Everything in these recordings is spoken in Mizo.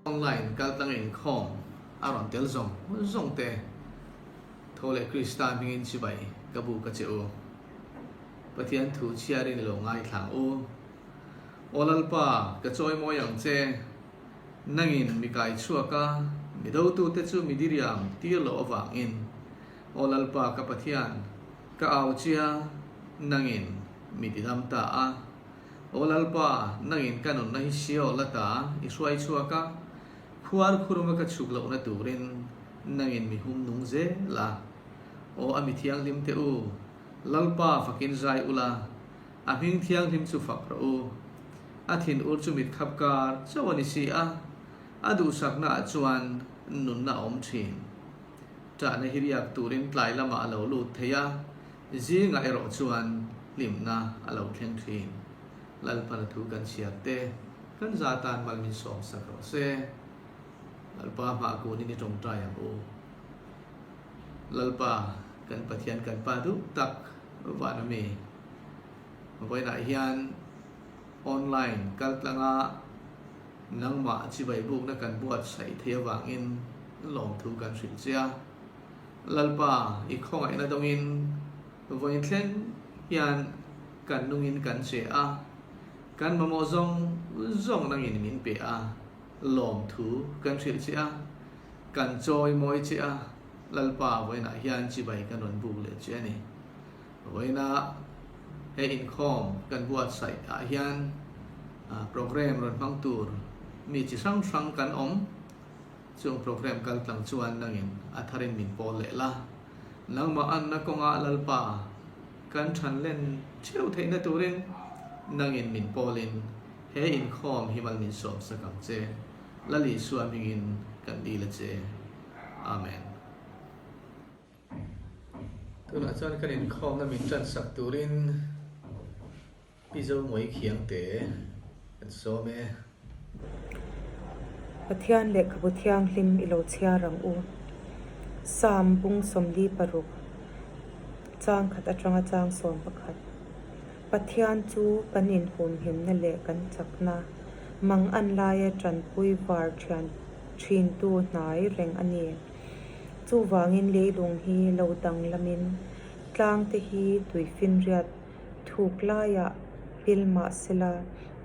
Online kaltlang inkhawm a rawn tel zawng zawng te tho leh Krista hmingin chibai ka buk a che u. Pathian thu chhiarin i lo ngaithla ang u. Aw Lalpa, ka chawimawi ang che. Nangin mi kai chhuak a, mi dotute chu mi diriam tir loh avangin. Aw Lalpa ka Pathian, ka au che a, nangin mi tidam ta a. Aw Lalpa, nangin ka nunna hi Sheol ata i hruai chhuak a, khuar khuruma ka chhuk lohna turin nangin mi hum nung zel a. Aw a mi thianghlim te u, Lalpa fakin zai ula, a hming thianghlim chu fak rawh u. A thin ur chu mit khap kar chauh a ni si a, a duhsakna ah chuan nunna a awm thin. Ṭahna hi riak turin tlai lamah a lo lut thei a, Zingah erawh chuan hlimna a lo thleng thin. Lalpana thu kan chhiar te, kan za tan mal min sawm sak rawh se. Lalpa hmah kunin i tawngtai ang u. Lalpa, kan Pathian kan Pa duh tak van a mi. Vawiinah hian online kaltlanga nangmah chibai bukna kan buatsaih thei avangin lawmthu kan hrilh che a. Lalpa, i khawngaihna dawngin vawiin thleng hian kan nungin kan che a, kan mamawh zawng zawng nangin min pe a, lawmthu kan hrilh che a, kan chawi mawi che a, Lalpa vawiinah hian chibai kan rawn buk leh che a ni. Vawiina he inkhawm kan buatsaih ah hian programme rawn hmang tur mi chi hrang hrang kan awm. Chung program kal tlang chuan nangin a tharin min pawl leh la. Nangmah anna kawngah Lalpa kan than len theuh theihna turin nangin min pawlin he inkhawm hi mal min sawm sak ang che. Lal Isua hmingin kan dil a che. Amen. Tunah chuan kan inkhawmna min ṭansak turin Pi Zomawii Khiangte kan sawm e. Pathian lehkhabu thianghlim i lo chhiar ang u. Psalm bung 46, chang khat atanga chang 11. Pathian chu kan inhumhimna leh kan chakna, mang an laia tanpui var thian thintu hnai reng a ni. Chuvangin leilung hi lo danglamin tlangte hi tuifinriat thuk laiah pil mah sela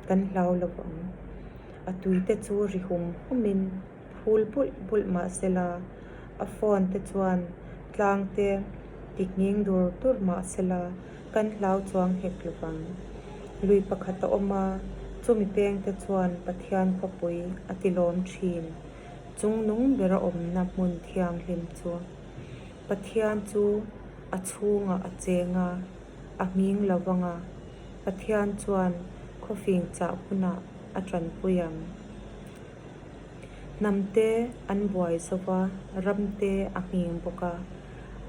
kan hlau lo ang. A tuite chu ri hum humin phul bulh bulh mah sela a phone te chuan tlangte ti nghing dur dur mah sela kan hlau chuang hek lo vang. Lui pakhat a awm a, chumi pengte chuan Pathian khawpui a ti lawm thin. Chungnung bera awmna hmun thianghlim chu Pathian chu a chhungah a cheng a, a hming lo vang a, Pathian chuan khawfing chah hunah a tanpui ang. Hnamte an buai zo va, ramte a nghing bawk a.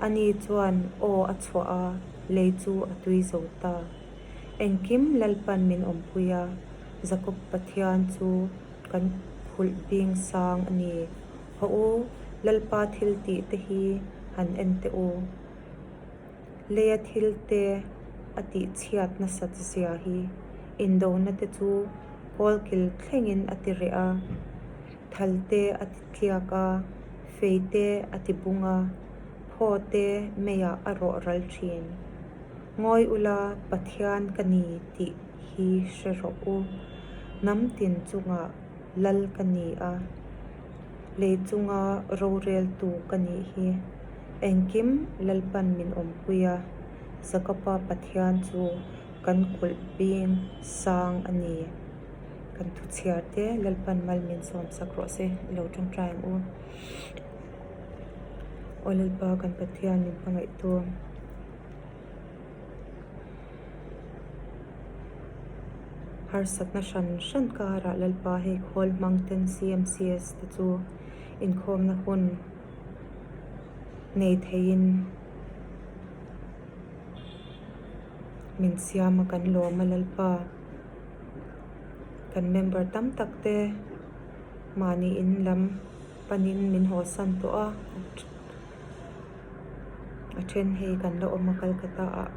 Ani chuan aw a chhuah a, lei chu a tui zo ta. Engkim Lalpan min awmpui a, Jakob Pathian chu kan khulh bing sang a ni. Haw u, Lalpa thil tih te hi han en teh u. Leia thil te a tih chhiat nasat zia hi indona te chu kawlkil thlengin a ti reh a, thal te a ti tliak a, fei te a ti bung a, phaw te meiah a rawh ral thin. Ngawi ula Pathian ka ni tih hi hre rawh u. Hnam tin chungah lal ka ni a, lei chunga roreltu ka nih hi. Engkim Lalpan min awmpui a, Jakoba Pathian chu kan kulh bing sang a ni. Kan thu chhiar te Lalpan mal min sawm sak rawh se, i lo tawngtai ang u. Aw Lalpa kan Pathian min hmangaihtu. Harsatna hran hran karah Lalpa hei khawl hmang ten CMCS te chu inkhawmna hun nei theiin min siam a kan lawm a Lalpa kan member tam tak te mahni in lam panin min haw san tawh a. A then hei kan la awm a Calcutta ah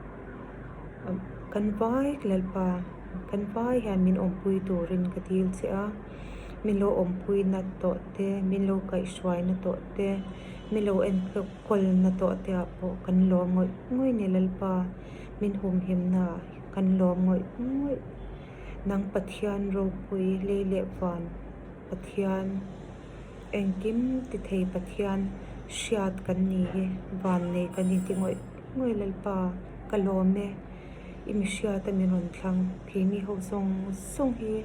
kan vai Lalpa kan vai hian min awmpui turin ka dil che a min lo awmpui na tawh te min lo kaihhruai na tawh te min lo enkawl na tawh te ah pawh kan lawm ngawih ngawih a ni Lalpa min humhim na ah kan lawm ngawih ngawih nang Pathian ropui lei leh van Pathian. Engkim ti thei Pathian hriat kan ni hi vannei kan inti ngawih ngawih Lalpa ka lawm e i mi hriat a min rawn thlang keini ho zawng zawng hi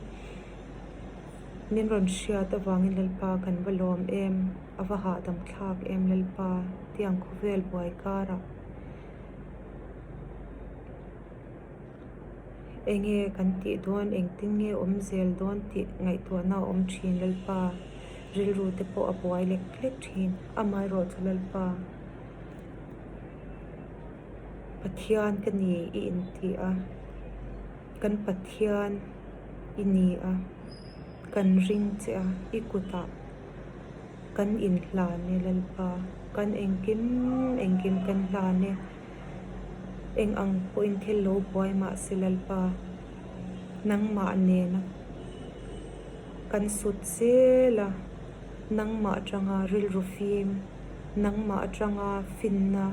min rawn hriat avangin Lalpa kan va lawm em a va hahdam thlak em Lalpa tiang khawvel buai karah. Enge kan tih dawn, engtin nge awm zel dawn tih ngaihtuahna a awm thin Lalpa. Rilru te pawh a buai lek lek thin. Amaherawhchu Lalpa, Pathian ka ni i inti a, kan Pathian i ni a, kan ring che a, i kutah kan inhlan e Lalpa, kan engkim engkim kan hlan e. Eng ang pawhin thil lo buai mah se Lalpa, nangmah nena kan sut zel a, nangmah atanga rilru fim, nangmah atanga finna,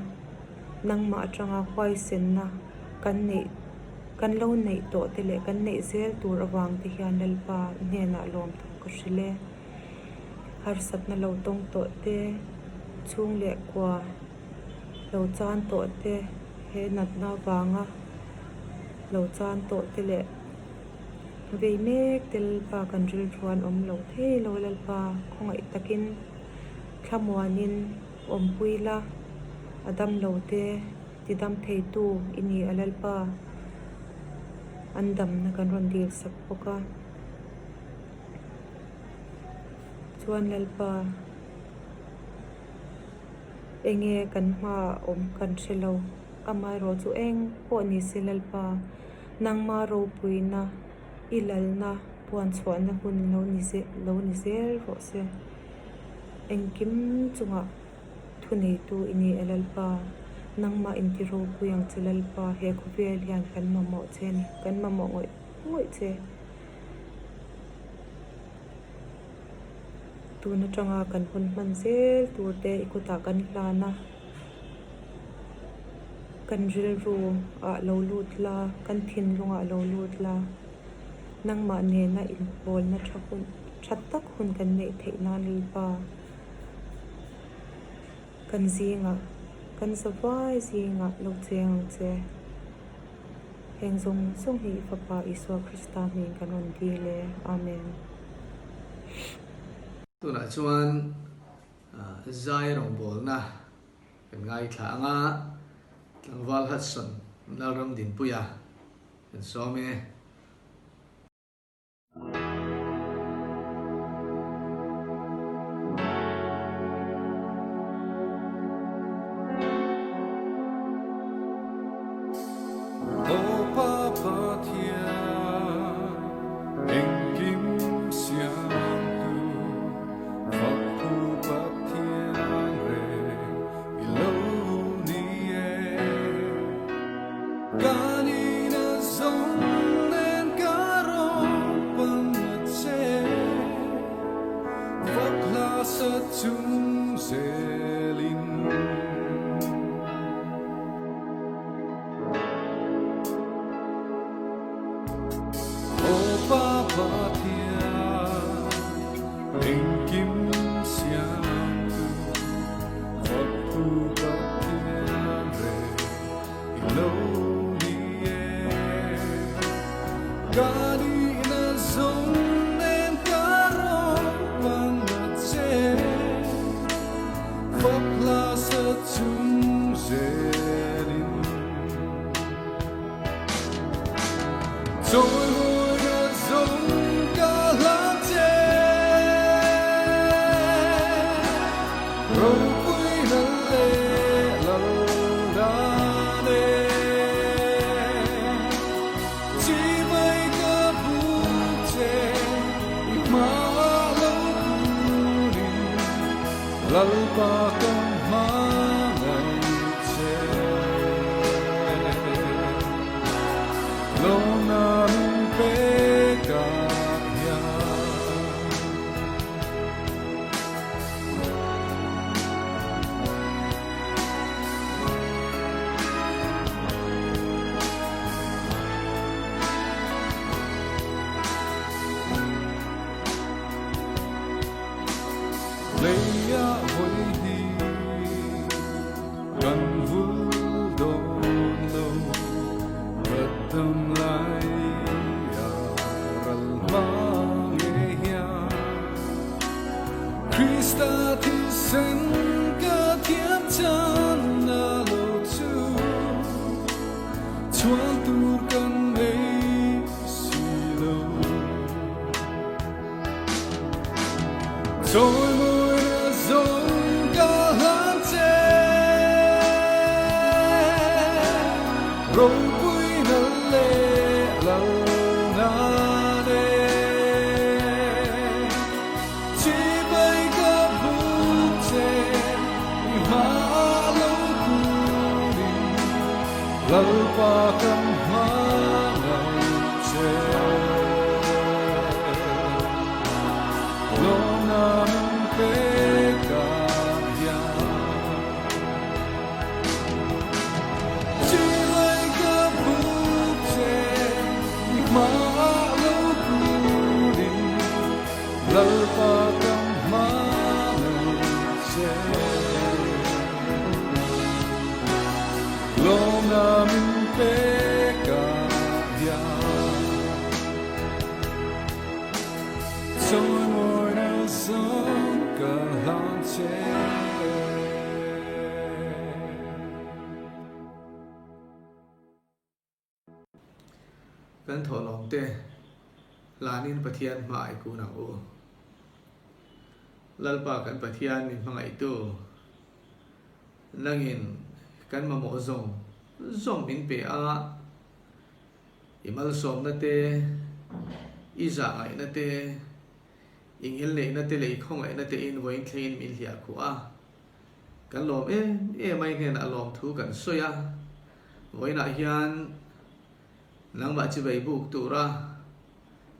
nangmah atanga huaisenna kan neih kan lo neih tawh te leh kan neih zel tur avang te hian Lalpa hnenah lawmthu ka hrilh e. Harsatna lo tawng tawh te, chhung leh kua. Lo chan tawh te he natna avanga lo chan tawh te leh vei mek te Lalpa kan rilru an awm lo thei lo Lalpa khawngaih takin thlamuanin awmpui la a dam lo te ti dam thei tu i ni a Lalpa an damna kan rawn dil sak bawk a chuan Lalpa. Enge kan hmaah awm kan hre lo. Amaherawh chu eng pawh ni se Lalpa, nangma ropuina i lalna puan chhuahna hun lo ni lo ni zel rawh se. Engkim chungah thuneitu i ni e Lalpa, nangmah inti ropui ang che Lalpa, he khawvel hian kan mamawh che a ni, kan mamawh ngawih ngawih che. Tun atanga kan hun hman zel tur te i kutah kan hlan a, kan rilru ah lo lut la, kan thinlung ah lo lut la, nangmah nena inpawlna tha hun tha tak hun kan neih theih nan Lalpa kan zingah kan zavai zingah lo cheng ang che. Heng zawng zawng hi i Fapa Isua Krista hming kan rawn dil e. Amen. Tunah chuan zai rawngbawlna kan ngaithla ang a, Tlangval Hudson Lalram Dinpuia kan sawm e. Aw Pa Pathian, engkim siamtu, Fakphu Pathian reng i lo ni e. Kan ina zawng nen ka rawn pan a che, Fak hla sa chung zelin. Aw Pa Pathian, engkim siamtu, Fakphu Pathian reng i lo ni e. Ka nihna zawng nen ka rawn pan a che, Fak hla sa chung zelin. Chawimawina zawng ka hlan che, Ropuina leh laldan e. Chimai ka buk che, i hmaah lo kunin, Lalpa ka hmangaih che. Lawmna min pek ah hian. Leia hawi hi kan vul dawn lo, ka dam lai a ral hma nge hian. Krista thisen ka thiam chan a lo chu, chuan tur kan nei si lo. Chawimawina zawng ka hlan che, Ropuina leh lalna nen. Chibai ka buk che, i hmaah lo kunin, Lalpa kan hmangaih che. Lawmna min pek ah hian Chibai ka buk che, i hmaah lo kunin, Lalpa kan hmangaih che. Lawmna min pek ah hian Chawimawina zawng ka hlan che. Kan thawhlawm te hlanin Pathian hma ai kun ang u. Lalpa kan Pathian min hmangaihtu, nangin kan mamawh zawng. zawng min pe a, i malsawmna te, i zahngaihna te, i ngilneihna te leh i khawngaihna te in vawiin thlengin min hliah khuh a. Kan lawm em em a, i hnenah lawmthu kan sawi a, vawiinah hian nangmah chibai buk tura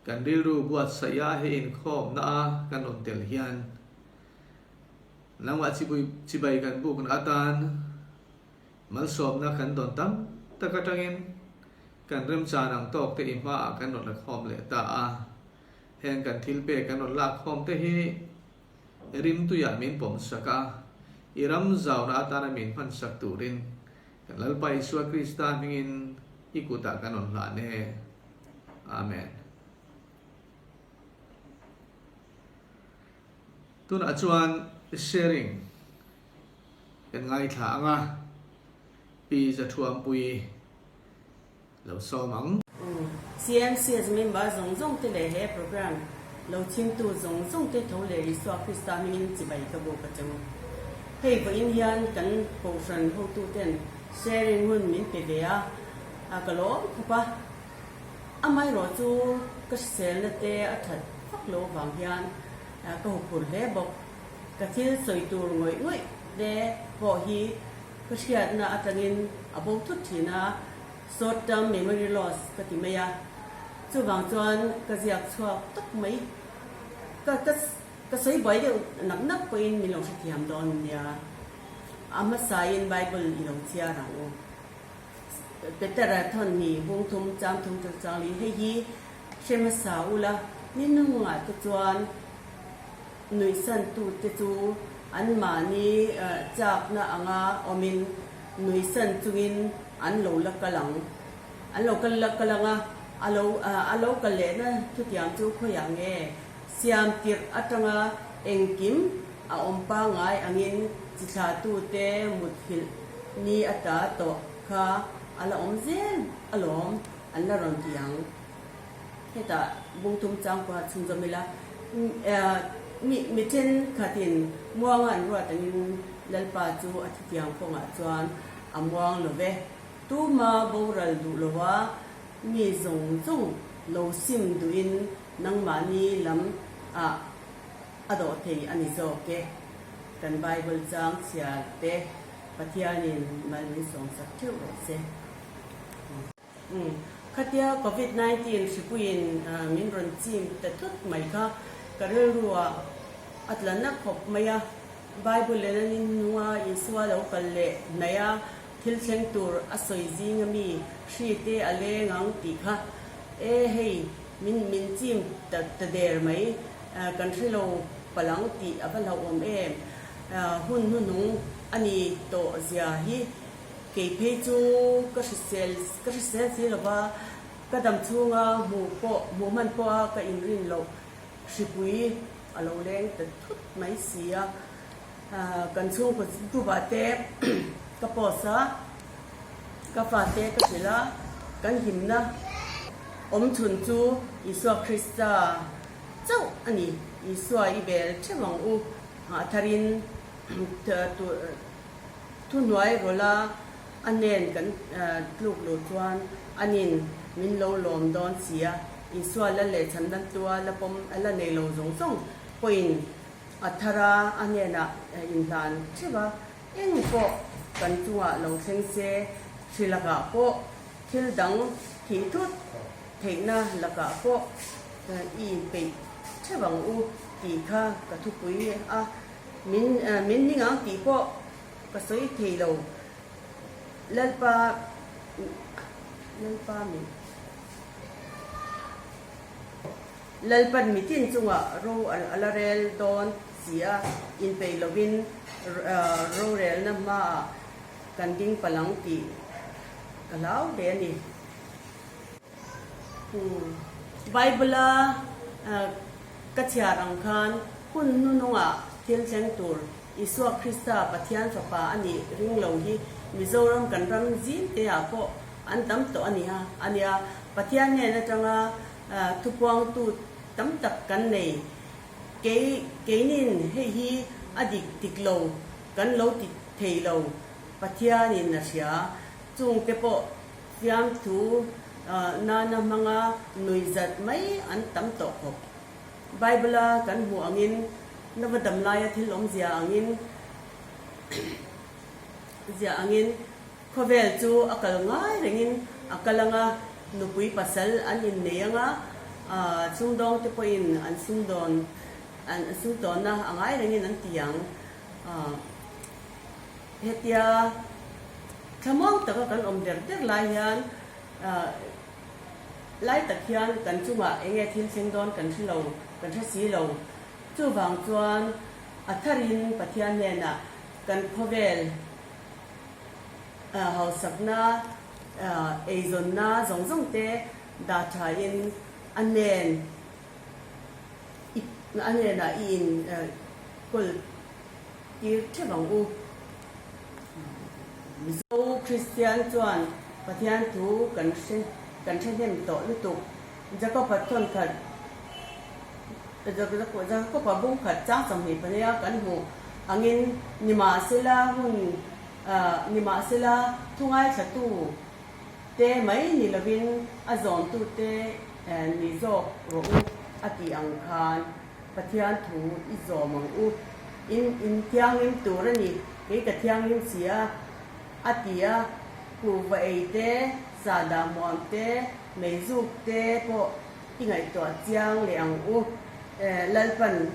kan rilru buatsaih a he inkhawmna a kan rawn tel hian nangmah chibai kan bukna atan malsawmna kan dawn tam tak atangin kan remchan ang tawk te i hmaah kan rawn la khawm leh ta a, heng kan thil pek kan rawn lak khawm te hi Rimtuiah min pawm sak a, i ram zauna atana min hman sak turin kan Lalpa Isua Krista hmingin i kutah kan rawn hlan e. Amen. Tunah chuan sharing kan ngaithla ang a, Pi Zathuampuii lo sawm ang. CMCS member zawng zawng te leh he program lo chhimtu zawng zawng te tho leh Isua Krista hmingin chibai ka buk a cheu. Hei vawiin hian kan Kohhran hotu ten sharing hun min pe ve a, ka lawm khawp a. Amaherawh chu ka hriselna te a that vak lo vang hian ka huphurh hle bawk. Ka thil sawi tur ngawih ngawih te pawh hi Ka hriatna atangin a bo thut thin a, short term memory loss ka ti mai a, chuvang chuan ka ziak chhuak tawp mai. Ka ka ka sawi buai deuh nak nak pawhin min lo hrethiam dawn nia. A hmasain Bible i lo chhiar ang u. Petera thawn ni bung thum chang thum ṭang chang li hei hi hre hmasa ula ni nungah te chuan Nuihsantute chu anmahni châkna anga awmin nuihsan chungin an lo la kal ang. An lo kal la kal ang a, a lo a lo kal lehna thutiang chu khawiah nge? Siam tirh atanga engkim a awm pangngai angin chi thlahtute muthilh ni ata tawh kha a la awm zel alawm an la rawn ti ang. Hetah bungthum changkua chhunzawm ila, mi mi thenkhatin muanga an ruat angin Lalpa chu a thutiang kawngah chuan a muang lo ve. Tuma boral duh lova mi zawng zawng lo sim duhin nangmahni lam ah a dawh thei a ni zawk e. Kan Bible chang chhiar te Pathianin mal min sawmsak theuh rawh se. Umm. Khatia Covid 19 hripuiin min rawn chim ta thut mai kha ka rilru ah a tla na khawp mai a. Bible leh nan in hnunga Isua lo kal leh hnaih a thil thleng tur a sawi zing a mi hri te a leng ang tih kha e hei min min chim ta ta der mai kan hre lo palang tih a va hlauhawm em. Hun hnuhnung a ni tawh zia hi Kei phei chu ka hrisel ka hrisel si lo va, ka dam chhunga hmuh pawh hmuh hman pawha ka inrin loh hripui a lo leng ta thut mai si a. Kan chhungkaw group ah te ka post a, ka fate ka hrilh a, kan himna awm chhun chu Isua Krista chauh a ni. Isua i bel theuh ang u, a tharin Thuhnuai rawla a nen kan tluk lo chuan anin min lo lawm dawn si a, Isua la leh chhan tua la pawm la nei lo zawng zawng pawhin a thar a, a hnenah inhlan theuh a, eng pawh kan chungah lo thleng se, hri lakah pawh thil dang thih thut theihna lakah pawh i inpeih theuh ang u tih kha ka thupui a. Min min ning ang tih pawh ka sawi thei lo. Lalpa Lalpa min Lalpan mitin chungah ro a la rel dawn si a, inpeih lovin rorelna hmaah kan ding palh ang tih ka hlau hle a ni. Bible-a ka chhiar ang khan hun hnunungah thil thleng tur Isua Krista Pathian Fapa a nih ring lo hi Mizoram kan ram zim te ah pawh an tam tawh a nia a nia. Pathian hnen atanga thupuangtu tam tak kan nei. Kei keinin hei hi a dik dik lo kan lo ti thei lo Pathianin a hria. Chungte pawh fiamthu nana hmanga nuihzat mai an tam tawh khawp. Bible-a kan hmuh angin, Nova dam laia thil awmzia angin zia angin khawvel chu a kal ngai rengin a kal anga, nupui pasal an innei anga, sumdawngte pawhin an sumdawn an sumtawnna a ngai rengin an ti ang. Hetia thlamuang taka kan awm der der lai hian lai tak hian kan chungah eng nge thil thleng dawn kan hre lo, kan hre si lo. Chuvang chuan a tharin Pathian hnenah kan khawvel hausakna, eizawnna zawng zawng te dah thain a hnen a hnenah i in kawl tir theuh ang u. Mizo Kristian chuan Pathian thu kan hre kan hre hnem tawh lutuk. Jakoba thawnkhat Jakoba bungkhat chang 24 a kan hmuh angin nimahsela hun nimahsela thu ngaithlatu te mai ni lovin a zawmtute ni zawk rawh u a tih ang khan Pathian thu i zawm ang u. In in thianghlim tur a ni, kei ka thianghlim si a, a ti a. Kuhva ei te, sahdah muam te, meizuk te pawh i ngaihtuah chiang leh ang u, Lalpan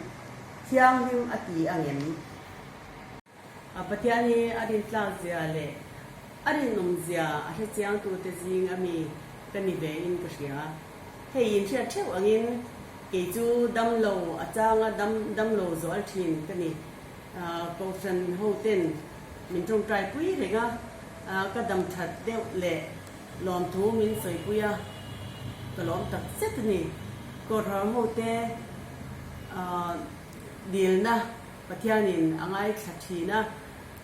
thianghlim a ti ang em? Pathian hi a rintlak zia leh a rinawm zia a hre chiangtute zing a mi ka ni ve in ka hria. Hei inhriat theuh angin kei chu damlo a changa dam damlo zual thin ka ni. Kohhran ho ten min tawngtai pui reng a, ka dam that deuh leh lawmthu min sawipui a, ka lawm tak zet a ni. Kohhran ho te dilna Pathianin a ngaithla thin a,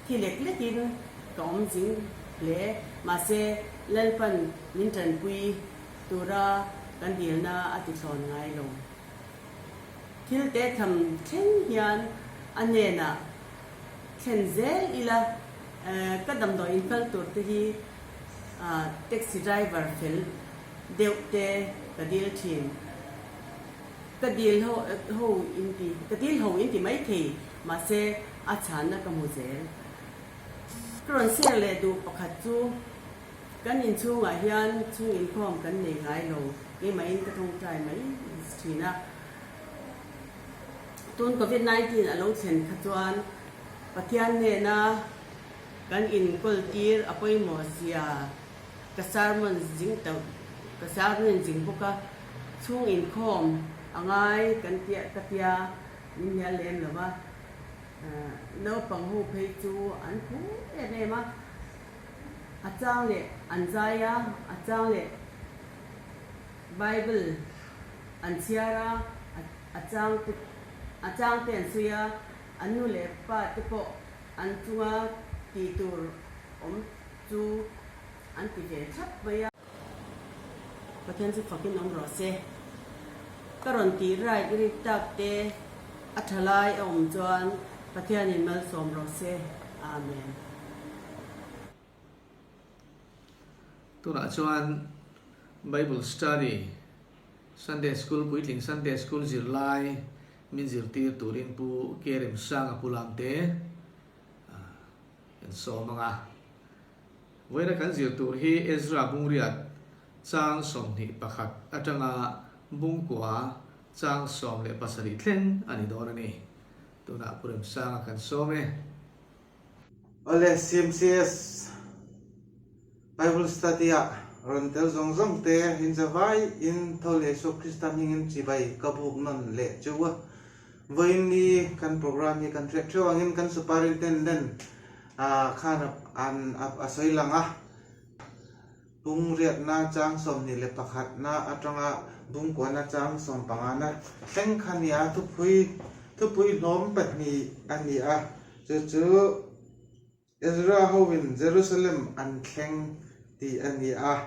thi lek lekin ka awm zing hle. Mahse, Lalpan min tanpui tura kan dilna a ti thlawn ngai lo. Thil te tham thleng hian a hnenah thlen zel ila, ka damdawi inkal tur te hi taxi driver fel deuh te ka dil thin. Ka dil ho ho in ti, ka dil ho in ti mai thei, mahse a chhanna ka hmu zel. Ka rawn share leh duh pakhat chu kan inchhungah hian chhung inkhawm kan nei ngai lo, keimahin ka tawngtai mai thin a. Tun Covid 19 a lo thlen kha chuan Pathian hnena kan inkawl tir a pawimawh zia Ka sermon zing tauh, ka sermon zing bawk a, chhung inkhawm a ngai kan tia ka tia min hnial lem lo va, naupang ho phei chu an phu em em a, a chang leh an zai a, a chang leh Bible an chhiar a, a chang te a chang te an sawi a, an nu leh pa te pawh an chunga tih tur awm chu an ti ve thlap mai a. Pathian chu fakin awm rawh se. Ka rawn tih right rik tak te a tha lai a awm chuan Pathianin malsawm rawh se. Amen. Tunah chuan Bible Study, Sunday School puitling Sunday School zirlai min zirtir turin Pu Keremsanga Pu Lamte Kan sawm ang a. Vawiina kan zir tur hi Ezra Bungriat chang 21 atanga Bungkua chang 17 thleng a ni dawn a ni. Tunah Pu Remsanga kan sawm e. Awle CMCS Bible Study ah rawn tel zawng zawng te inzavai in tho leh Isua Krista hmingin chibai ka buk nawn leh cheu a. Vawiin ni kan program hi kan hriat theuh angin kan Superintendent khan a sawi lang a, Bungriatna chang 21 na atanga Bungkuana chang 15 na thleng kha a ni a, thupui thupui hlawm pahnih a ni a, chu chu Ezra hoin Jerusalem an thleng tih a ni a.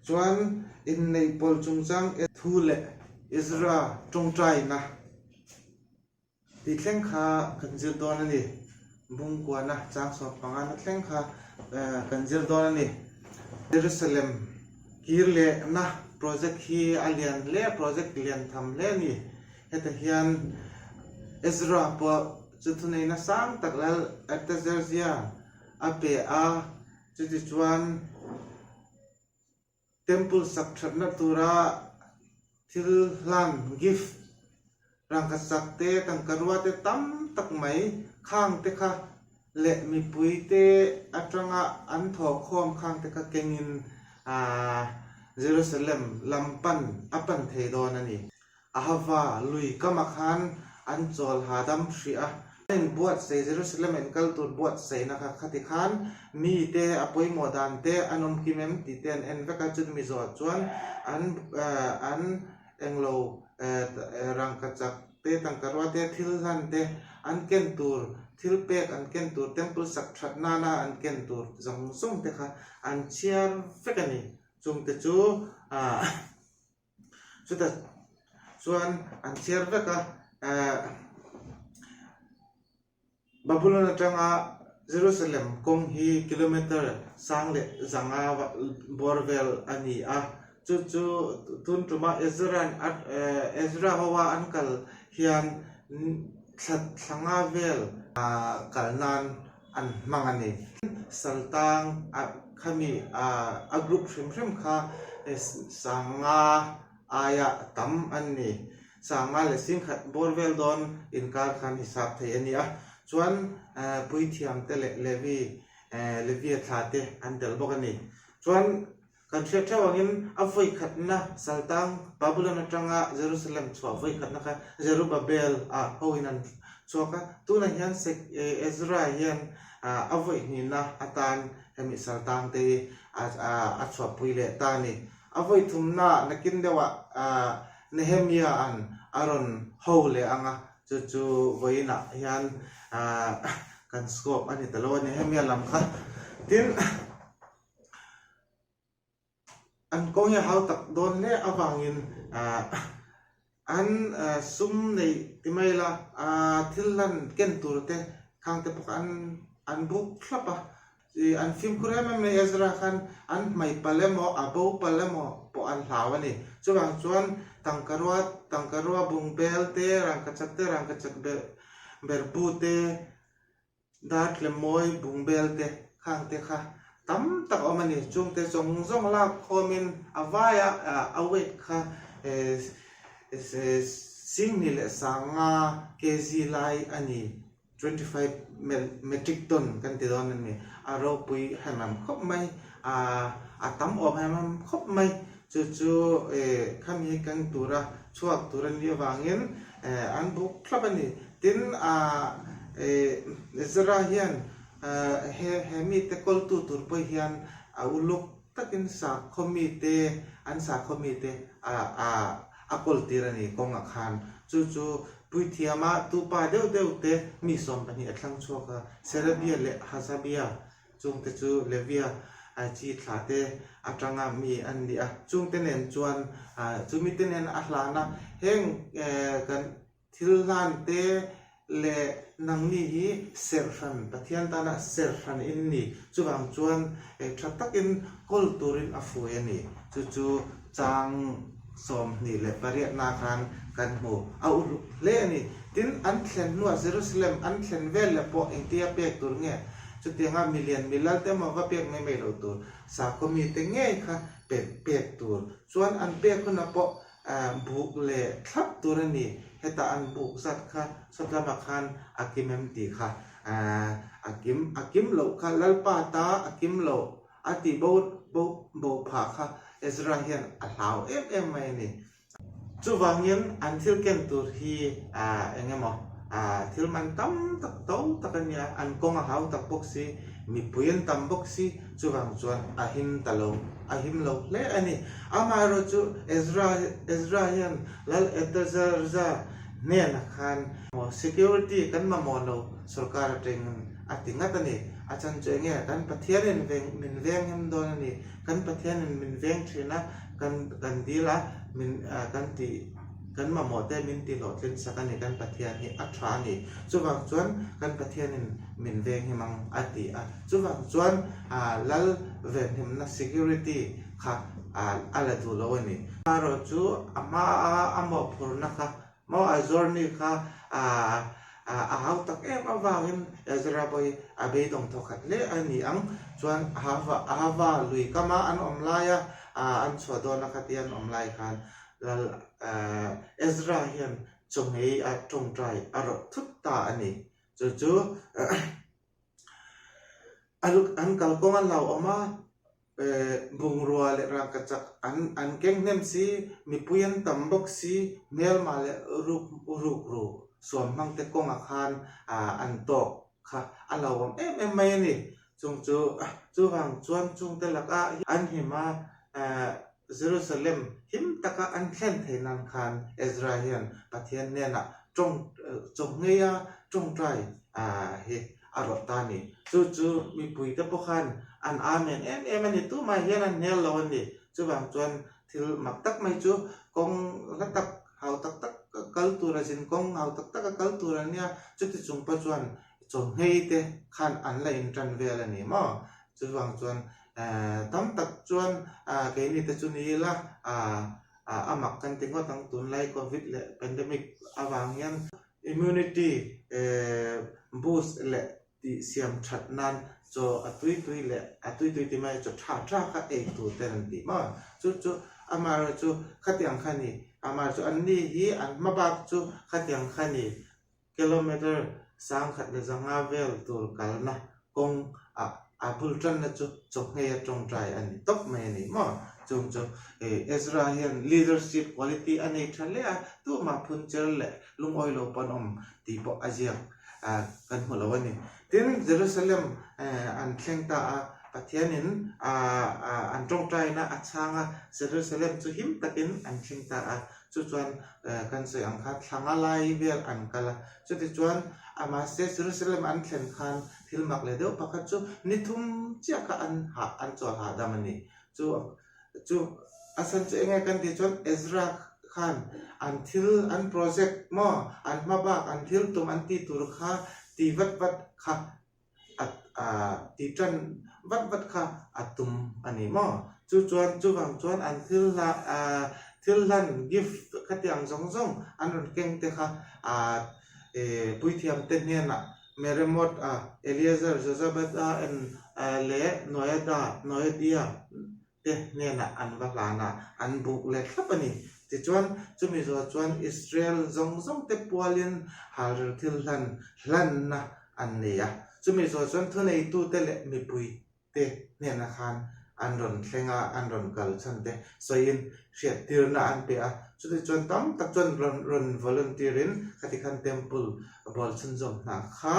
Chuan inneih pawl chungchang thu leh Ezra tawngtaina tih thleng kha kan zir dawn a ni. Bungkuana chang 15 na thleng kha. kan zir dawn a ni. Jerusalem kir lehna project hi a lian hle, project lian tham hle a ni. Heta hian Ezra pawh chu thuneihna sang tak lal Artaxerxes a pe a, chutichuan Temple sak thatna tura thil hlan, gift, rangkachak te, tangkarua te tam tak mai khang te kha leh mipui te atanga an thawhkhawm khang te kha kengin Jerusalem lam pan a pan thei dawn a ni. Ahava lui kamah khan an chawl hahdam hrih a. An inbuatsaih, Jerusalem a inkal tur buatsaihna kha khati khan mite a pawimawh dan te an awm kim em tih te an en vek a, chumi zawh chuan an an englo rangkachak te, tangkarua te, thil hlan te an ken tur, thil pek an ken tur, temple sak that nana an ken tur zawng zawng te kha an chhiar vek a ni. Chungte chu ah. Chutah chuan an chhiar vek a, eh Babylon atanga Jerusalem kawng hi kilometer sang leh zanga bawr vel a ni a, chu chu tun tuma Ezra'n Ezra hoa an kal hian thla thla nga vel kal nan an hmang a ni. Saltang a khami a group hrim hrim kha sanga aia tam an ni. Sanga leh singkhat bawr vel dawn inkar khan hisap thei a ni a. Chuan puithiam te leh Levi Levia thla te an tel bawk a ni. Chuan Kan hriat theuh angin a vawikhatna Saltang Babylon atanga Jerusalem chhuah vawikhatna kha Zerubbabel ah hoin an chhuak a, tunah hian Ezra hian a vawihnihna atan hemi Saltang te hi a chhuahpui leh ta a ni. A vawithumna nakin deuhah Nehemiah an a rawn ho leh ang a, chu chu vawiinah hian kan scope a ni ta lo a, Nehemiah lam kha. Tin. An kawng hi a hau tak dawn hle avangin an sum neih ti mai ila thil lan ken tur te khang te pawh kha an an buk thlap a, an fimkhur em em mai Ezra khan an hmai palh emaw a bo palh emaw pawh an hlau a ni. Chuvang chuan tangkarua tangkarua bungbel te rangkachak te rangkachak berhbu te Dartlemawi bungbel te khang te kha tam tak a awm a ni. Chung te zawng zawng lak khawmin a vaia a weight kha Singhnih leh Sanga kg lai a ni, 25 metric ton kan ti dawn a ni. A ropui hem em khawp mai, a tam awm hem em khawp mai. Chu chu khami keng tura chhuak tur a nih avangin an buk thlap a ni. Tin, Ezra hian he he mite kawltu tur pawh hian a uluk takin sakhaw mite, an sakhaw mite a a a kawltir a ni kawngah khan. Chu chu puithiama tupa deuh deuh te mi 12 a thlang chhuak a, Serebia leh Hasabia chungte chu Levia chi thla te atanga mi an ni a. Chungte nen chuan chumite nen a hlan a, heng kan Thil hlan te leh nangni hi serhhran, Pathian tana serhhran in ni. Chuvang chuan tha takin kawl turin a fui a ni. Chu chu chang 28 na khan kan hmu. A uluk hle a ni. Tin, an thlen hnuah Jerusalem an thlen vel leh pawh engtia pek tur nge? Chutianga milian milal te emaw va pek mai mai lo tur, sakhaw mite ngei kha pek pek tur. Chuan an pek hunah pawh Buk leh thlap tur a ni. Hetah an buk zat kha sawt lamah khan a kim em tih kha a kim a kim loh kha Lalpa ta a kim loh a tih bo bo bo phah kha Ezra hian a hlau em em mai a ni. Chuvangin an thil ken tur hi eng emaw thil man tam tak to tak a nia, an kawng a hau tak bawk si, mipui an tam bawk si, chuvang chuan a him ta lo, a him lo hle a ni. Amaherawh chu Ezra Ezra hian Lal Artaxerxes hnenah khan security kan mamawh lo sorkar atangin a ti ngat a ni. A chan chu enge kan Pathianin veng min veng hem dawn a ni. Kan Pathianin min veng thin a, kan kan dil a, min kan tih. Kan mamawh te min ti hlawhtlin sak a ni, kan Pathian hi a tha a ni. Chuvang chuan kan Pathianin min venghim ang a ti a. Chuvang chuan lal venhimna, security, kha a la duh lo a ni. Erawh chu a hmaa a mawhphurhna kha maw a journey kha a hau tak em avangin Ezra pawh hi a beidawng thawkhat hle a ni ang. Chuan Ahava lui kama an awm laia an chhuah dawna khatia an awm lai khan Lal Ezra hian chaw ngei a tawngtai a rawh thut ta a ni. Chu chu an kalkawng a hlauhawm a, bungrua leh rangkachak an an keng hnem si, mipui an tam bawk si, hmelma leh ruk rukru suam hmangte kawngah khan an tawk kha a hlauhawm em em mai a ni. Chung chu chuvang chuan chungte lakah an him a, Jerusalem him taka an thlen theih nan khan Ezra hian Pathian hnenah tawng chaw ngei a tawngtai hi a rawh ta a ni. Chu chu mipuite pawh khan an amen em em a ni, tumah hian an hnial lo a ni. Chuvang chuan thil mak tak mai chu kawng hla tak, hau tak tak kal tur a zin kawng hau tak taka kal tur a nia, chuti chung pawh chuan chaw nghei te khan an la intan vel a ni maw? Chuvang chuan tam tak chuan keini te chu ni ila a mak kan ti ngawt ang tunlai covid leh pandemic avang hian immunity boost leh tih siam that nan chaw a tui tui leh a tui tui ti mai chaw tha tha kha ei tur ten an ti maw chu chu amaherawhchu khatiang kha ni amaherawhchu anni hi an hma bak chu khatiang kha ni. Kilometre 1050 vel tur kalna kawng ah a bul tanna chu chawhngei a tawngtai a ni tawp mai a ni maw? Chung chu Ezra hian leadership quality a nei tha hle a, tumah phun cher leh lungawi lo pawn awm tih pawh a ziak kan hmu lo a ni. Tin, Jerusalem an thleng ta a, Pathianin an tawngtaina a chhang a, Jerusalem chu him takin an thleng ta a. Chu chuan kan sawi ang kha thla nga lai vel an kal a, chutichuan mahse Jerusalem an thlen khan thil mak leh deuh pakhat chu ni thum chiah kha an hah an chawl hahdam a ni. Chu chu a chhan chu enge kan tih chuan Ezra khan an thil an project maw an hma bak an thil tum an tih tur kha ti vat vat kha a ti tan vat vat kha a tum a ni maw? Chu chuan chuvang chuan an thil hla thil hlan gift khatiang zawng zawng an rawn keng te kha puithiam te hnenah Meremoth a, Eleazar, Jozabad a leh Noada, Noadia te hnenah an va hlan a, an buk leh thlap a ni. Tichuan, chumi zawh chuan Israel zawng zawng te pualin halrel thil hlan hlanna an nei a. Chumi zawh chuan thuneitute leh mipui te hnenah khan an rawn thleng a, an rawn kal chhan te sawiin hriattirna an pe a. Chutichuan tam tak chuan rawn rawn volunteer in khati khan temple bual chhunzawm hna kha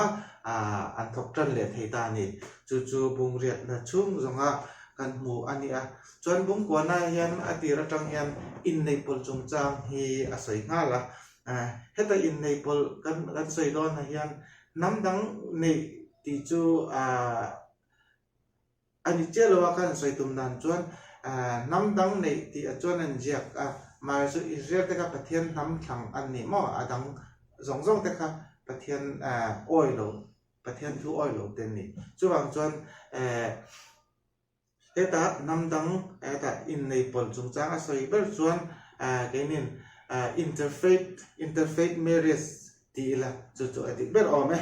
an thawk tan leh thei ta a ni. Chu chu bungriatna chhung zawnga kan hmu a ni a. Chuan Bungkuana hian a tir atang hian inneihpawlh chungchang hi a sawi nghal a. Heta inneihpawlh kan kan sawi dawnah hian hnam dang neih tih chu a ni chiah lo a, kan sawi tum dan chuan hnam dang neih tih ah chuan an ziak a. Mahse chu Israel te kha Pathian hnam thlang an ni maw? A dang zawng zawng te kha Pathian awi lo, Pathian thu awi lo te an ni. Chuvang chuan Hetah hnam dang hetah innei pawlh chungchang a sawi ber chuan keinin interfaith interfaith marriage ti ila chu chu a dik ber awm e.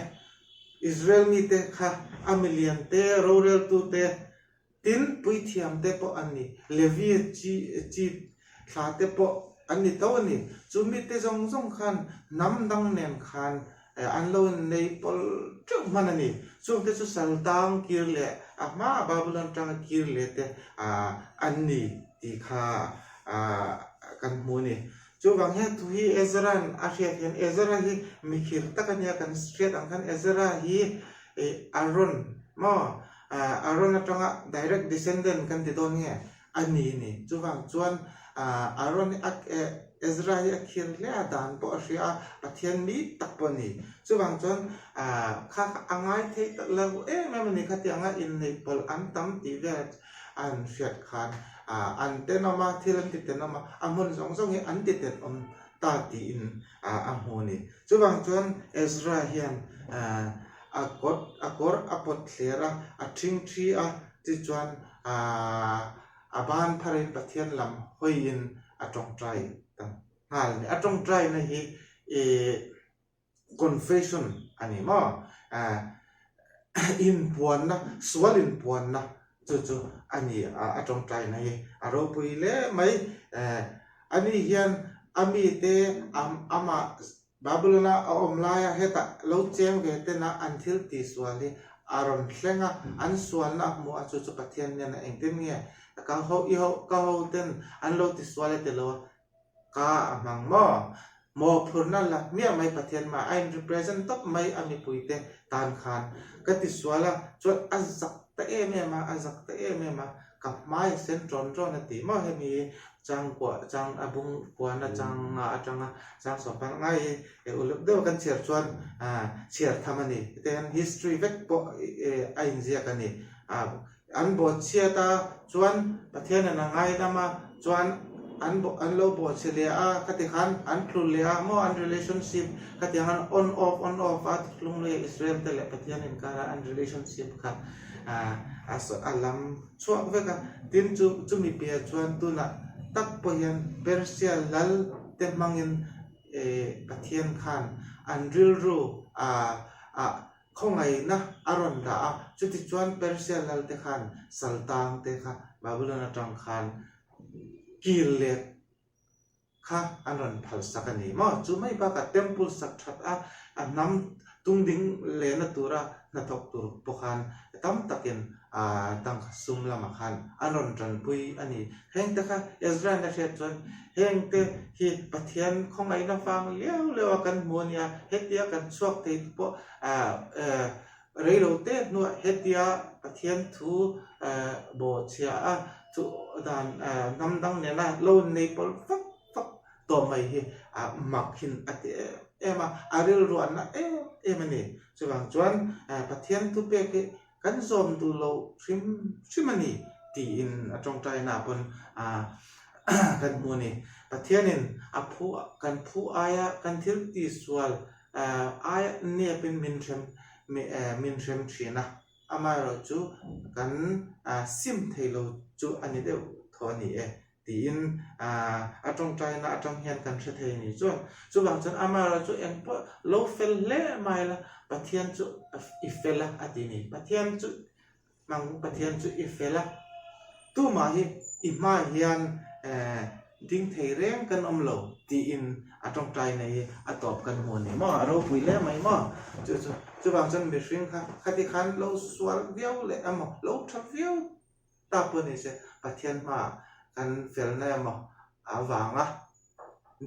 Israel mite kha a milian te roreltu te tin puithiam te pawh an ni. Levi chi chi thla te pawh an ni tho a ni. Chu mite zawng zawng khan hnam dang nen khan An lo innei pawlh teuh hman a ni. Chungte chu Saltang kir leh a hmaa Babylon tanga kir leh te an ni tih kha kan hmu a ni. Chuvang hian thu hi Ezra'n a hriat hian Ezra hi mikhir tak a nia kan hriat ang khan Ezra hi Aaron maw Aaron atanga direct descendant kan ti dawn nge A ni ni. Chuvang chuan Aaron hi a Ezra hi a khir hle a, dan pawh a hria a, Pathian mi tak pawh a ni. Chuvang chuan kha kha a ngai thei ta lo em em a ni. Khatianga inneih pawlh an tam tih vel an hriat khan an tenawm a, thil an ti tenawm a, a hmun zawng zawng hi an ti tenawm. ta tiin a hmu a ni. Chuvang chuan Ezra hian a kawt a kawr a pawt thler a, a ṭhingṭhi a, tichuan a ban pharin Pathian lam hawiin a ṭawngṭai ta nghal a ni. A ṭawngṭaina hi ih Confession a ni maw? Inpuanna, sual inpuanna chu chu a ni a tawngtaina hi a ropui hle mai. Ani hian a mite amah Babylon-a a awm laia hetah lo cheng ve tena an thil tihsual hi a rawn thleng a, an sualna a hmu a, chu chu Pathian hnenah engtin nge ka ho i ho ka hoten an lo tisual e ti lo a, Ka a hmang maw? Mawhphurhna la hmiah mai Pathian mah a in represent tawp mai a mipuite tan khan ka ti sual a, chuan a zak ta em em a, a zak ta em em a, ka hmai a sen tawn tawn a ti maw hemi chang kuah chang a bung kuana chang nga atanga chang sawmpan ngai hi e uluk deuh kan chhiar chuan chhiar tham a ni hetiang hian history vek pawh a inziak a ni a. An bawhchhiat a, chuan Pathianin a ngaidam a, chuan an an lo bawhchhe leh a, khati khan an tlu leh a maw, an relationship khatiang an on off on off a, Thuthlung leh Israel te leh Pathian inkara an relationship kha a a lam chhuak vek a, tin chu chumi piah chuan tunah tak pawh hian Persia lal te hmangin Pathian khan an rilru a a Khawngaihna a rawn dah a, chutichuan Persia lalte khan Saltang te kha Babylon atang khan kir let kha an rawn phal sak a ni maw? Chu mai bakah Temple sak that a, a hnam tungding lehna tura hnathawk tur pawh khan tam takin tangka sum lamah khan an rawn tanpui a ni. Hengte kha Ezra-in a hriat chuan hengte hi Pathian khawngaihna vang liau liau a kan hmu a nia, hetia kan chhuak thei te pawh reilo te hnuah hetia Pathian thu bawhchhia a chu dan hnam dang nena lo nei pawlh vak vak tawh mai hi mak hin a ti em em a, a rilruahna em em a ni. Chuvang chuan Pathian thupek hi Kan zawm duh lo hrim hrim a ni tiin a tawngtaina pawn kan hmu a ni. Pathianin a phu kan phu aia kan thil tihsual aia nepin min hrem min hrem thin a, amaherawhchu kan sim thei lo chu a ni deuh tho a ni e. Tiin a tawngtaina atang hian kan hre thei a ni chuan. Chuvang chuan amaherawh chu eng pawh lo fel hle mai la, Pathian chu i fel a a ti a ni. Pathian chu nang Pathian chu i fel a, tumah hi i hmaah hian ding thei reng kan awm lo tiin a tawngtaina hi a tawp kan hmu a ni maw? A ropui hle mai maw? Chu chu chuvang chuan mihring kha khati khan lo sual viau leh emaw lo tha viau Ta pawh ni se, Pathian hmaah kan felna emaw avanga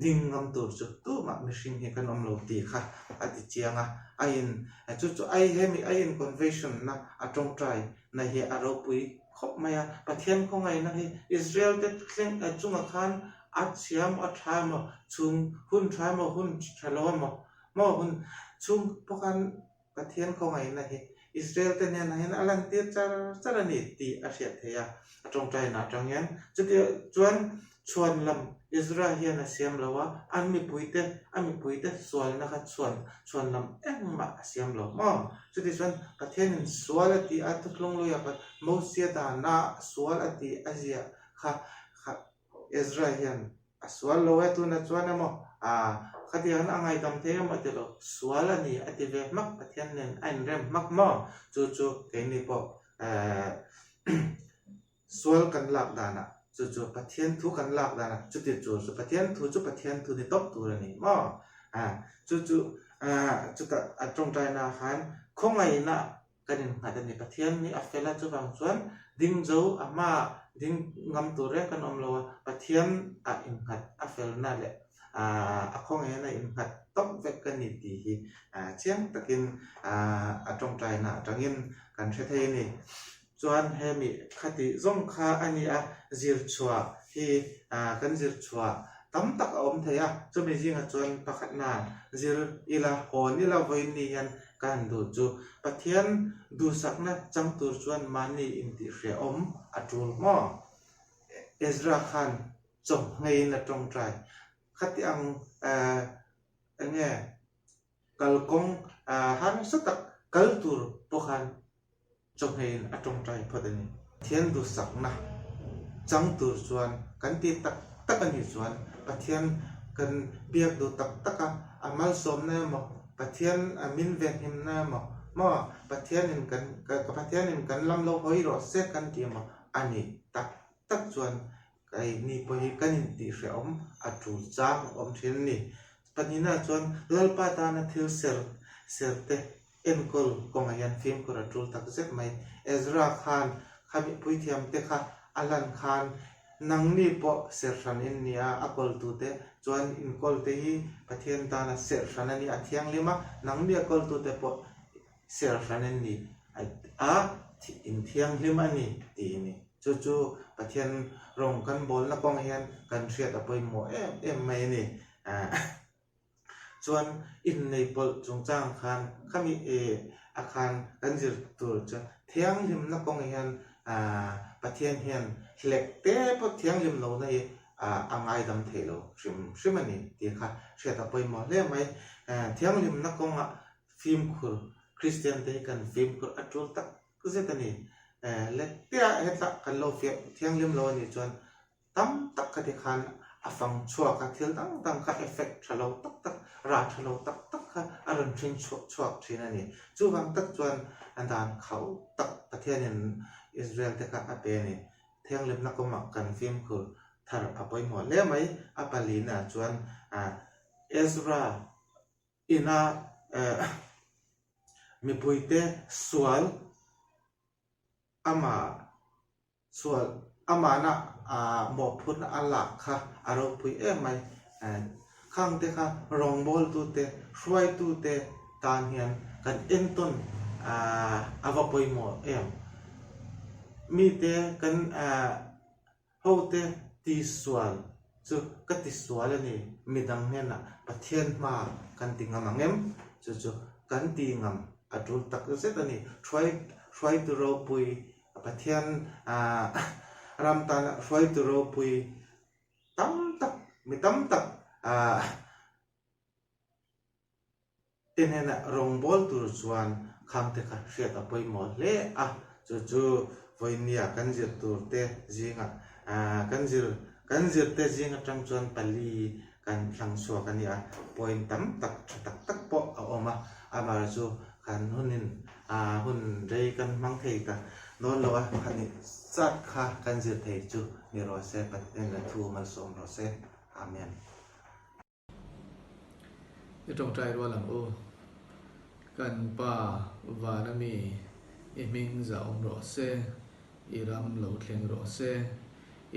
ding ngam tur chu tumah mihring hi kan awm lo tih kha a ti chiang a. A in chu chu ai hemi a in conversion na a tawngtai na hi a ropui khawp mai a. Pathian khawngaihna hi Israel te thleng chungah khan a chhia emaw a tha emaw chhung hun tha emaw hun tha lo emaw maw hun chhung pawh khan Pathian khawngaihna hi Israel te hnenah hian a lantir char char a ni tih a hriat theih a, a tawngtaina atang hian. Chutia chuan chhuan lam Israel hian a siam lo a, an mipuite, a mipuite sualna kha chhuan chhuan lam engmah a siam lo maw? Chuti chuan Pathianin sual a tih a, thuthlung luia Mosia dana sual a tih a ziah kha kha Israel hian A sual lo e tuna chuan emaw ah khatiang a ngaidam thei emaw ti lo, sual a ni a ti ve hmak Pathian nen a inrem hmak maw? Chu chu keini pawh eh sual kan lak danah chu chu Pathian thu kan lak danah chuti tur chu Pathian thu chu Pathian thu ni tawp tur a ni maw? Ah chu chu ah chutah a tawngtaina khan khawngaihna Kan innghat a ni. Pathian hi a fel a, chuvang chuan ding zo a hmaah ding ngam tur reng kan awm lo a, Pathian ah innghat a felna leh a khawngaihna innghat tawp vek ka ni tih hi chiang takin a tawngtaina atangin kan hre thei a ni. Chuan hemi khati zawng kha a ni a, zirchhuah hi kan zirchhuah tam tak a awm thei a, chumi zingah chuan pakhatna zir ila hawn ila vawiin ni hian Ka han duh chu Pathian duhsakna chang tur chuan mahni intihhrehawm a tul maw? Ezra khan chawhngeiin a tawngtai. Khati ang eng nge kalkawng harsa tak kal tur pawh khan chawhmeiin a tawngtai phawt a ni. Pathian duhsakna chang tur chuan kan ti tak tak a nih chuan Pathian kan biak duh tak tak a, a malsawmna emaw, Pathian a min venhimna emaw, maw Pathianin kan Pathianin kan lam lo hawi rawh se kan ti emaw a nih tak tak chuan Keini pawh hi kan intihhrehawm a tul chang a awm thin a ni. Pahnihna chuan Lalpa tana thil ser ser te enkawl kawngah hian fimkhur a tul tak zet mai. Ezra khan kha puithiam te kha a lan khan nangni pawh ser hran in ni a, a kawltute chuan inkawl te hi Pathian tana ser hran a ni, a thianghlim a, nangni a kawltute pawh ser hran in ni a, inthianghlim a ni tih a ni. Chu chu Pathian rawng kan bawlna kawng hian kan hriat a pawimawh em em mai a ni. Chuan innei pawlh chungchang khan khami a khan kan zir tur chuan thianghlimna kawng hian Pathian hian hlek te pawh thianghlim lohna hi a ngaidam thei lo hrim hrim a ni tih kha hriat a pawimawh hle mai. Thianghlimna kawngah fimkhur Kristian te hi kan fimkhur a tul tak zet a ni. Lektea hetah kan lo fiah thianghlim lo a nih chuan tam tak kha ti khan a fang chhuak a, thil dang dang kha effect tha lo tak tak, rah tha lo tak tak kha a rawn hring chhuak chhuak thin a ni. Chuvang tak chuan a dan khauh tak Pathianin Israel te kha a pe a ni. Thianghlimna kawngah kan fimkhur thar a pawimawh hle mai. A palina chuan Ezra Ina mipuite sual ama sual amahna mawhphurhna a lak kha a ropui em mai. Khangte kha rawngbawltute, hruaitute tan hian kan entawn a va pawimawh em. Mite kan Hote tisual chu ka tisual a ni, midang hnenah Pathian hma kan ti ngam ang em? Chu chu kan ti ngam a tul tak zet a ni. Hruai hruaitu ropui Pathian ram tana hruaitu ropui tam tak mi tam tak Te hnenah rawngbâwl tur chuan khangte kha hriat a pawimawh hle a, chu chu vawinia kan zir turte zingah kan zir kan zirte zing atang chuan pali kan hlang chhuak a ni a, point tam tak tha tak tak pawh a awm a, amaherawhchu chu kan hunin hun rei kan hmang thei ta dawn lo a, khani zat kha kan zir thei chu ni rawh se, Pathian a thu malsawm rawh se. Amen. I tawngtai rual ang u. Kan Pa vana mi i hming zah awm rawh se, i ram lo thleng rawh se,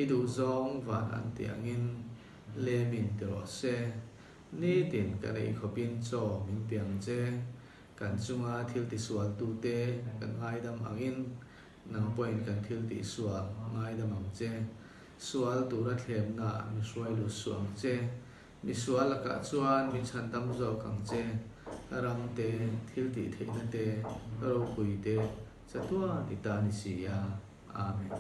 i duhzawng van an tih angin lemin ti rawh se. Nitin kan ei khawpin chaw min pe ang che, kan chunga thil tisualtute kan ngaidam angin nang pawhin kan thil tihsual ngaidam ang che. Sual tura thlemna mi hruai lut suh ang che. Mi sual lakah chuan min chhandam zawk ang che. Ram te, thil tih theihna te, ropui te, chatuan i ta ni si a. Amen.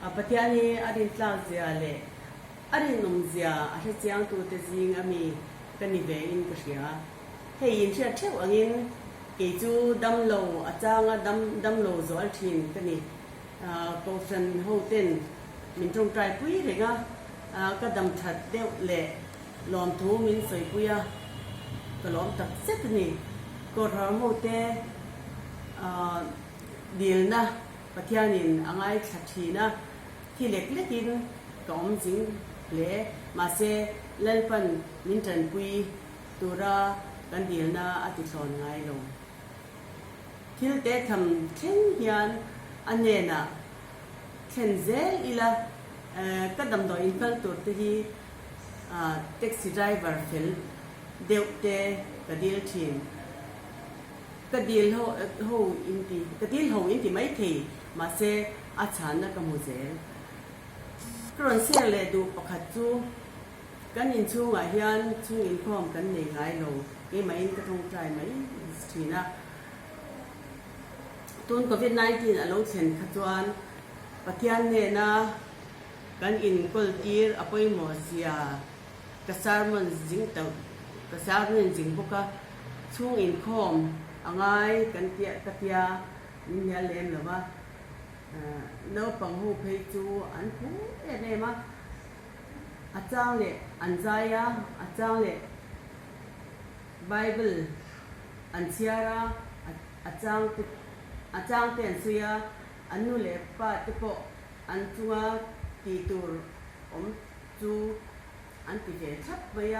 A Pathian hi a rintlak zia leh a rinawm zia a hrechiangtute zing a mi ka ni ve in ka hria. Hei inhriat theuh angin kei chu damlo a changa dam damlo zual thin ka ni. Kohhran ho ten min tawngtai pui reng a, ka dam that deuh leh lawmthu min sawipui a, ka lawm tak zet a ni. Kohhran ho te dilna Pathianin a ngaithla thin a, thi lek lekin ka awm zing hle. Mahse, Lalpan min tanpui tura kan dilna a ti thlawn ngai lo. Thil te tham thleng hian a hnenah thlen zel ila, ka damdawi inkal tur te hi taxi driver fel deuh te ka dil thin. Ka dil ho ho in ti, ka dil ho in ti mai thei, mahse a chhanna ka hmu zel. Ka rawn share leh duh pakhat chu kan inchhungah hian chhung inkhawm kan nei ngai lo, keimahin ka tawngtai mai thin a. Tun covid 19 a lo thlen kha chuan Pathian hnena. kan inkawl tir a pawimawh zia ka sermon zing ta ka sermon zing bawk a, chhung inkhawm a ngai kan tia ka tia min hnial lem lo va, naupang ho phei chu an phu em em a, a chang leh an zai a, a chang leh Bible an chhiar a, a chang te a chang te an sawi a, an nu leh pa te pawh an chunga tih tur awm chu an ti ve thlap mai a.